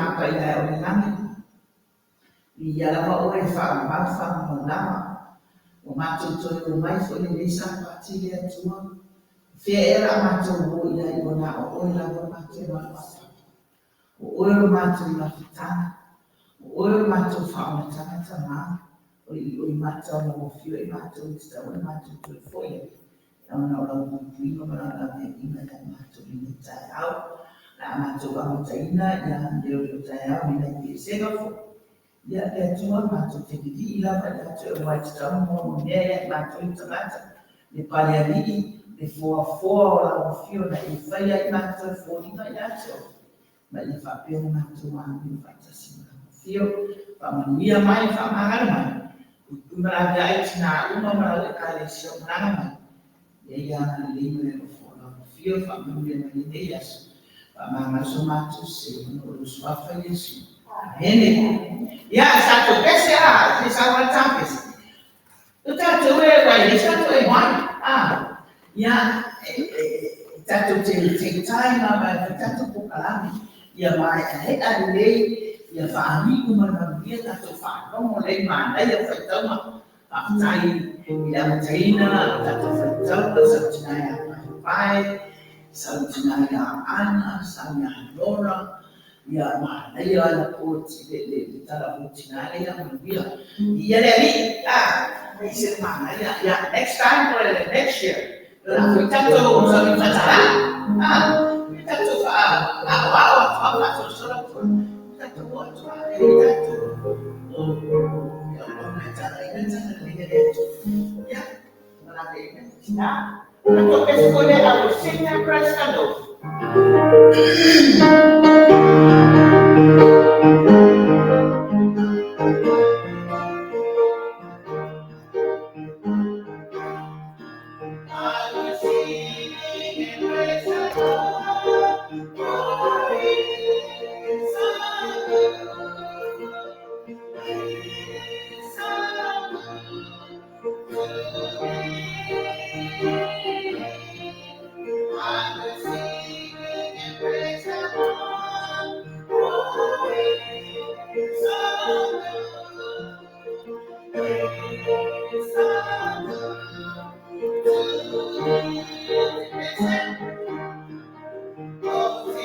mapaia o le lagi. Viia lava oe e faamau faamau lava. Ua matou toe o mai foi i lenei Sapati le Atua. O fea ea o le a matou o i ai ua na o oe lava lo matou maluapapa. O oe o lo matou mafutaga. O oe o lo matou faaolataga Tama. O le ioimata o lau Afio i matou e tatau ona matou toe foi ai. Ona o lau puipuiga ma lau laveaiga ia i matou i lenei taeao. O le a matou amataina ia leoleo taeao i nai pesega foi. Ia le Atua, matou te lilii lava ia te oe aua e tatau ona molimea ia i matou le tagata, le palealii, le foafoa o lau Afio na e faia i matou e foliga ia te oe, ma ia faapea ona matou amio faatasi ma lau Afio. Faamanuia mai, faamagalo mai, puipui ma laveai tinā uma ma lau Ekalesia o malaga mai. Ia ia agalelei ma le alofa o lau Afio, faamanuia mai lenei aso. Faamagalo so matou sese ona o lou Suafa Iesu. Amene. Ia, sa tatou pese a, se sau lava le ta pese. O tatou e ua i ai se tatou aimai. Ia, tatou te take time lava e fai tatou polokalame. Ia mae'ae'a lelei, ia faaiu ma le manuia tatou faalogo lelei, manaia faitauga. Faafetai i le amataina o tatou faitauga, sau tina ia Paepae, sau tina ia Ana, sau ia Nora, ia manaia le le tala o tina lea ia manuia. Ia le Alii, e ese le manaia. Ia, next time or next year, o le a foi tatou sauni faatala. Tatou faaoao atu lava, faasolosolo atu lava. Tatou o atu lava, e le tatou o auauna e talaina le talalelei a le Atua. Ia, malaveina tina. Tatou pese foi lea, I will sing and praise the Lord. I will sing and praise the Lord, for He is so good. He is so good to me. I will sing and praise the Lord, for He is so good. He is so good to me. Oh, se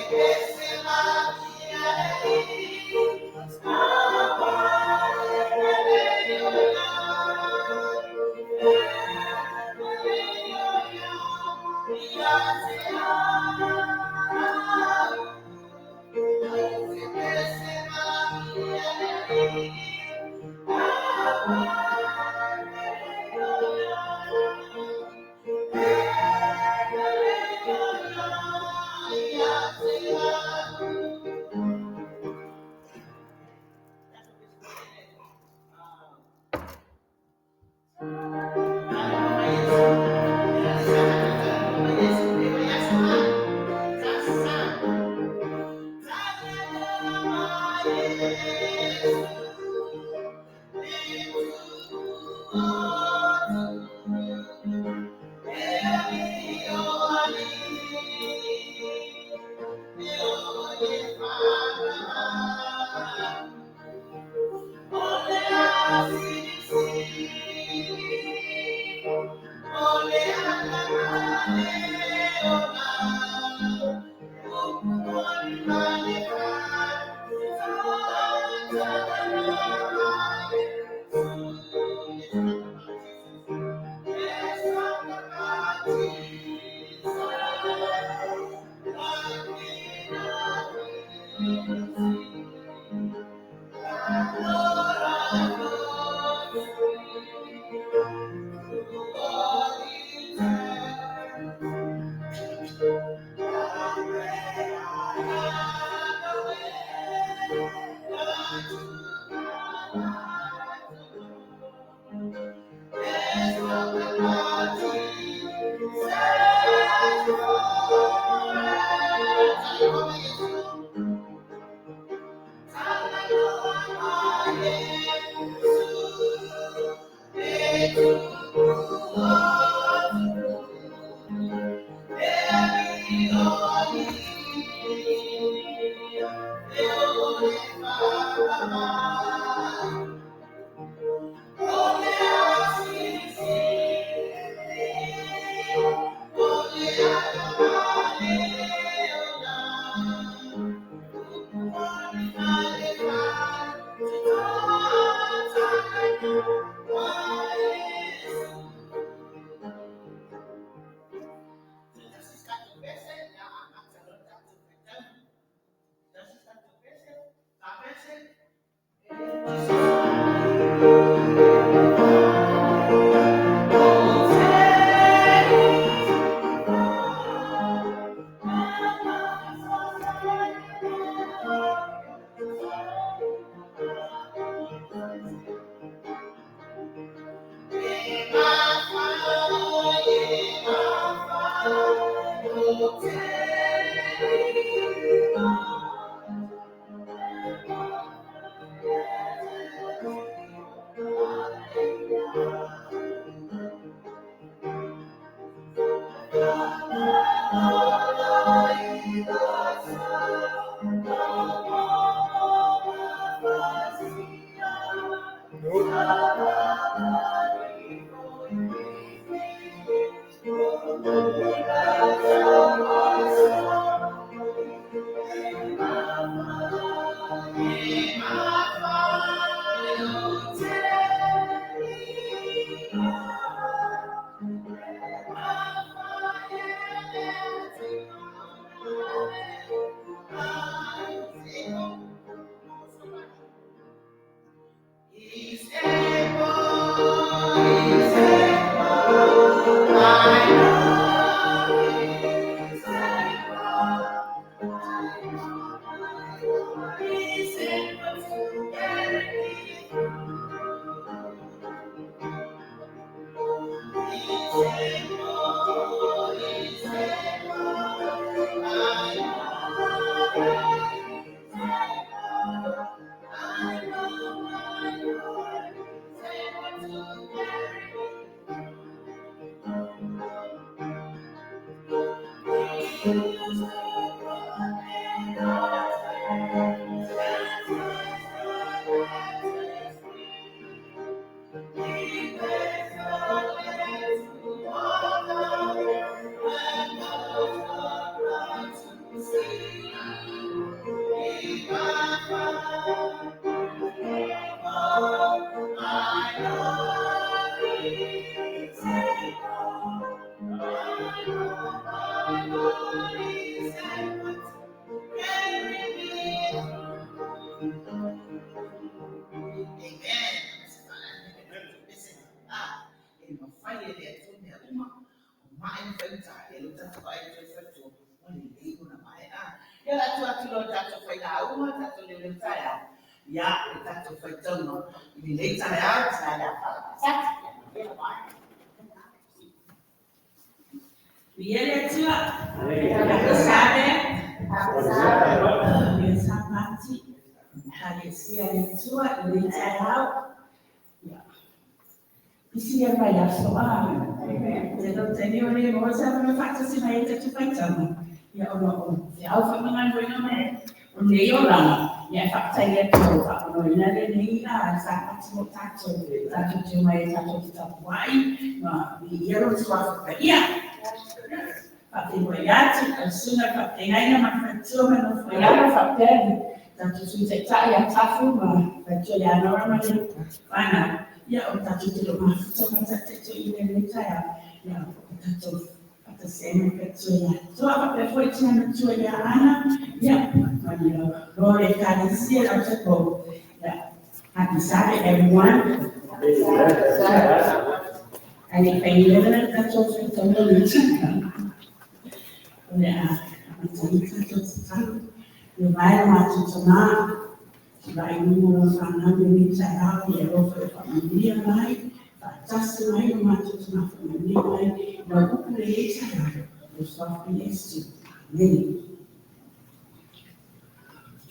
Happy Sabbath, everyone.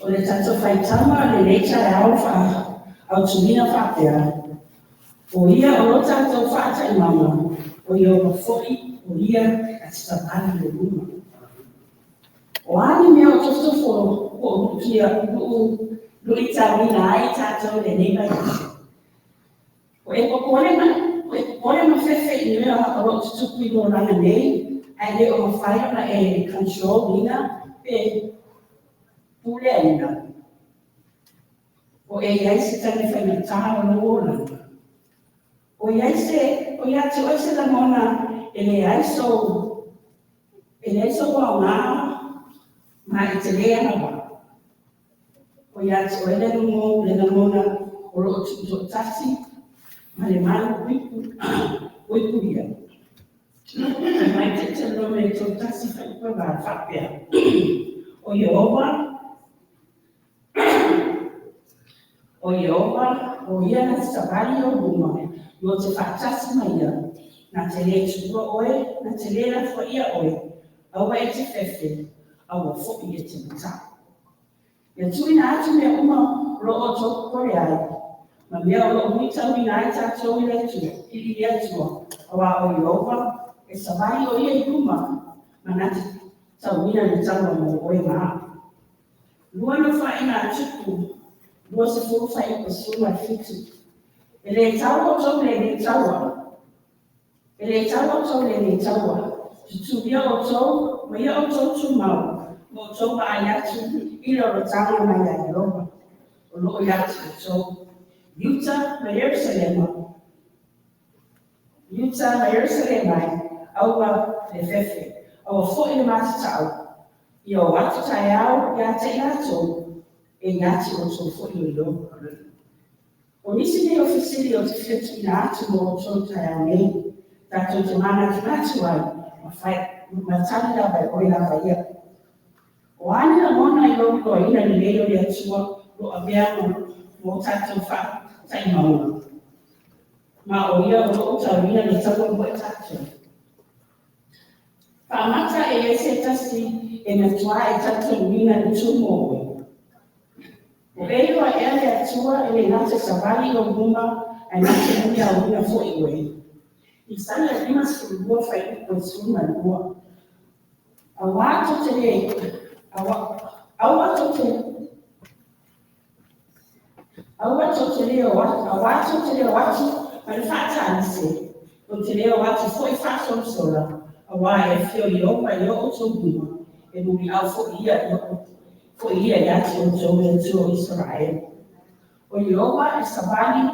O le tatou faitauga o lenei taeao autuina faapea, o ia o lo tatou faataimauga, o Ieova foi, o ia a te tavali le luma. O a ni mea o tofotofo Po o luʻitauina ai tatou i lenei vaiaso. O e popole ma, o e popole ma fefe i mea o loo tutupu i lou olaga nei, ae le o mafai ona e control ina pe puleaina. O e i ai se taimi faigata o lou olaga. O i ai se, o ia te oe se lagona e leai sou, e leai sou aoga ma e te le agavaa. O ia te oe le lagona o loo tuutoatasi ma le malu puipuia. Fai mai Tetelome 3:8 faapea, “O Ieova, o Ieova, o ia na te savali i ou luma, io te faatasi ma ia, na te lē tuua oe, na te lē lafoaia oe, aua e te fefe, aua foʻi e te mataʻu.” Ia tuuina atu mea uma o lo o outou popole ai, ma mea o loo luitauina ai tatou i le Atua, i le Atua, auā o Ieova e savali o ia i luma, ma na te tauina le taua mo oe ma a'u. Lua Nofoaiga a Tupu 20 fuaiupu 17. E lē tau outou i lenei taua. E lē tau outou i lenei taua. Tutulia outou, ma ia outou tumau, ma outou vaai atu i le olataga mai ia Ieova, o loo iā te outou. Iuta ma Ierusalema, Iuta ma Ierusalema ai, aua le fefe, aua foʻi le matataʻu, ia o atu taeao iā te i latou, e iā te outou foʻi o Ieova. O nisi nei o fesili ou te fia tuuina atu mo outou i taeao nei, tatou te manatunatu ai, ma fai, ma tali lava e oe lava ia. O a ni lagona i lou iloaina lelei o le Atua o lo avea mo tatou faataimauga, ma o ia o loo tauina le taua mo i tatou. Faamata e i ai se tasi e matuā e talitonuina le tu mo oe. O e iloa ea le Atua e le na te savali i ou luma, ae na te muliauina foʻi oe. Isaia 52 fuaiupu e 12. Auā tou te le, aua tou te, aua tou te le o atu, auā tou te le o atu ma le faataalise, tou te le o atu foʻi faasolasola, auā e afio Ieova i o outou luma, e muliau foʻi ia foʻi ia iā te outou le Atua o Isaraelu. O Ieova e savali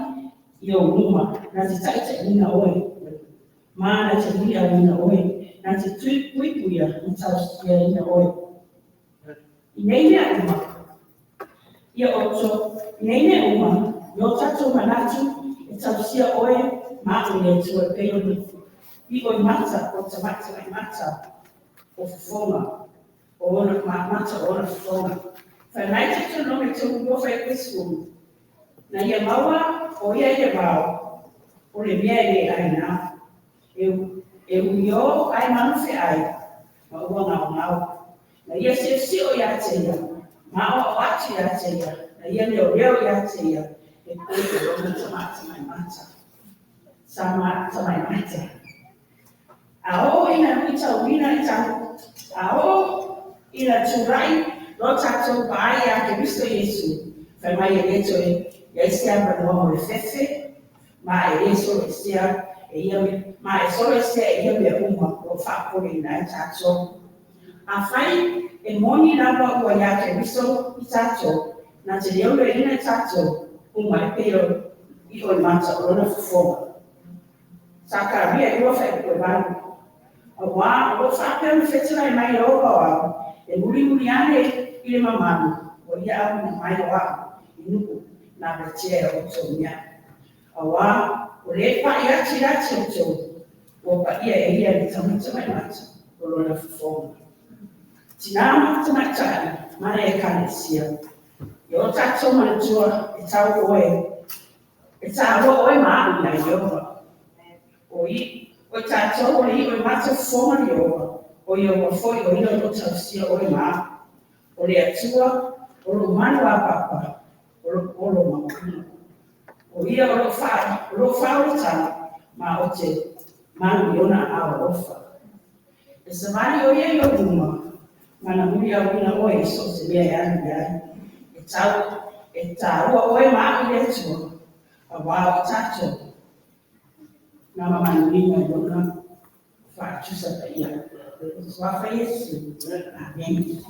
i ou luma, na te taʻitaʻiina oe, ma na te muliauina oe, na te puipuia ma tausiaina oe. I nei mea uma, ia outou, i nei mea uma, i o tatou manatu e tausia oe ma a'u e le Atua e pei o le iʻo i mata o tamaʻitamai mata o fofoga, o ona mata o ona fofoga. Fai mai Tetelome 3 fuaiupu e 10. Na ia maua o ia i le vao, o le mea e le aina. E uiō ae malufeʻai, ma ua gaogao. Na ia siʻosiʻo iā te ia, ma aʻoaʻo atu iā te ia, na ia leoleo iā te ia, e pei o lona tamaʻitamai mata. Sa ma tamai mata. A oo ina luitauina i ta, a oo ina tulaʻi lo tatou vaai iā Keriso Iesu, fai mai e lē toe i ai se avanoa mo le fefe, ma e lē soloesea e ia ma e soloesea e ia mea uma o loo faapopoleina ai tatou. Afai e moni lava ua iā Keriso i tatou, na te leoleoina i tatou uma e pei o iʻo i mata o lona fofoga. Sakaria 2 fuaiupu e 8. Auā o loo faapea ona fetalai mai Ieova o ao, e mulimuli ane i le mamalu, ua ia auina mai o a'u i nuu na avatea e outou mea. Auā ua lē paʻi atu iā te outou, ua paʻia e ia le tamaʻitamai mata o lona fofoga. Tinā ma tamaitaʻi ma le Ekalesia, ia o tatou manatua e tau oe, e tāua oe ma a'u iā Ieova. O i, o i tatou o le iʻo i mata fofoga o Ieova, o Ieova foʻi o ia o loo tausia oe ma a'u. O le Atua, o lou malu apapa, o lou olo maualuga. O ia o loo fa, o loo faaolataga, ma o te malu i ona aao alofa. E savali o ia i ou luma, Ma na muliauina oe i so o se mea e alu i ai. E tau, e taua oe ma a'u i le Atua, auā o tatou na mamanuiga i lona faatusa paia. Suafa Iesu. Amene.